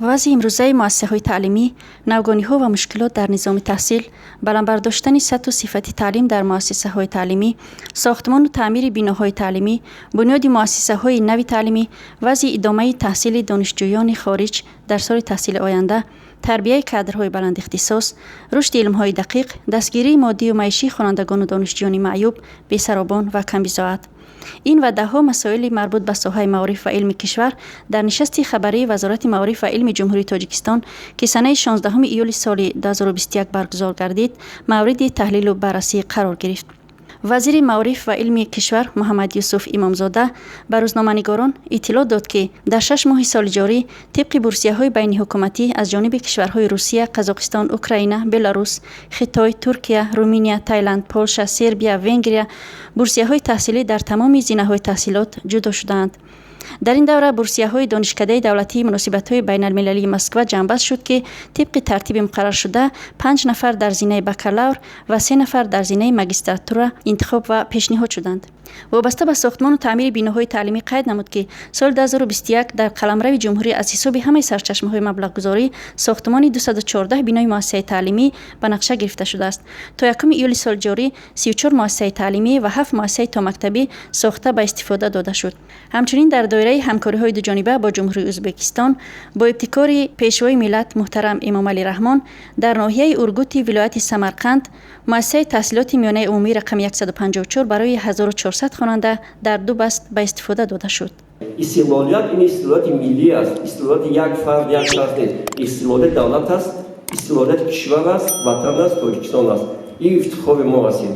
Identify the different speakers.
Speaker 1: Вазъи имрӯзаи муассисаҳои таълимӣ, навгониҳо ва мушкилот дар низоми таҳсил, баланд бардоштани сатҳу сифати таълим дар муассисаҳои таълимӣ, сохтмону таъмири биноҳои таълимӣ, бунёди муассисаҳои нави таълимӣ, вазъи идомаи таҳсили донишҷӯёни хориҷ дар соли таҳсили оянда, тарбияи кадрҳои баландихтисос, рушди илмҳои дақиқ, дастгирии моддию маишии хонандагону донишҷӯёни маъюб, бесаробон ва камбизоат. Ин ва даҳҳо масоили марбут ба соҳаи маориф ва илми кишвар дар нишасти хабарии Вазорати маориф ва илми Ҷумҳурии Тоҷикистон, ки санаи 16 июли соли 2021 баргузор гардид, мавриди таҳлилу баррасӣ қарор гирифт. Вазири маориф ва илми кишвар Муҳаммадюсуф Имомзода ба рӯзноманигорон иттилоъ дод, ки дар 6 моҳи соли ҷорӣ тибқи бурсияҳои байниҳукуматӣ аз ҷониби кишварҳои Русия, Қазоқистон, Украина, Беларус, Хитой, Туркия, Руминия, Тайланд, Полша, Сербия, Венгрия бурсияҳои таҳсилӣ дар тамоми зинаҳои таҳсилот ҷудо шудаанд. Дар ин давра бурсияҳои Донишкадаи давлатии муносибатҳои байналмилалии Москва ҷамъбаст шуд, ки тибқи тартиби муқарраршуда панҷ нафар дар зинаи бакалавр ва се нафар дар зинаи магистратура интихоб ва пешниҳод шуданд. Вобаста ба сохтмону таъмири биноҳои таълимӣ қайд намуд, ки соли 2021 дар қаламрави ҷумҳурӣ аз ҳисоби ҳамаи сарчашмаҳои маблағгузорӣ сохтмони 214 бинои муассисаи таълимӣ ба нақша гирифта шудааст. То 1 июли соли ҷорӣ 34 муассисаи таълимӣ ва ҳафт муассисаи томактабӣ сохта ба истифода дода шуд. Ҳамчунин дар доираи ҳамкориҳои дуҷониба бо Ҷумҳурии Ӯзбекистон бо ибтикори Пешвои миллат муҳтарам Эмомалӣ Раҳмон дар ноҳияи Ургути вилояти Самарқанд муассисаи таҳсилоти миёнаи умумӣ рақами 154 барои 1400 хонанда дар ду баст ба истифода дода шуд.
Speaker 2: Истиқлолият ин истиқлолияти миллӣ аст, истиқлолияти як фард, як шахс нест, истиқлолияти давлат аст, истиқлолияти кишвар аст, ватан аст, Тоҷикистон аст. Ин ифтихори мо ҳастем.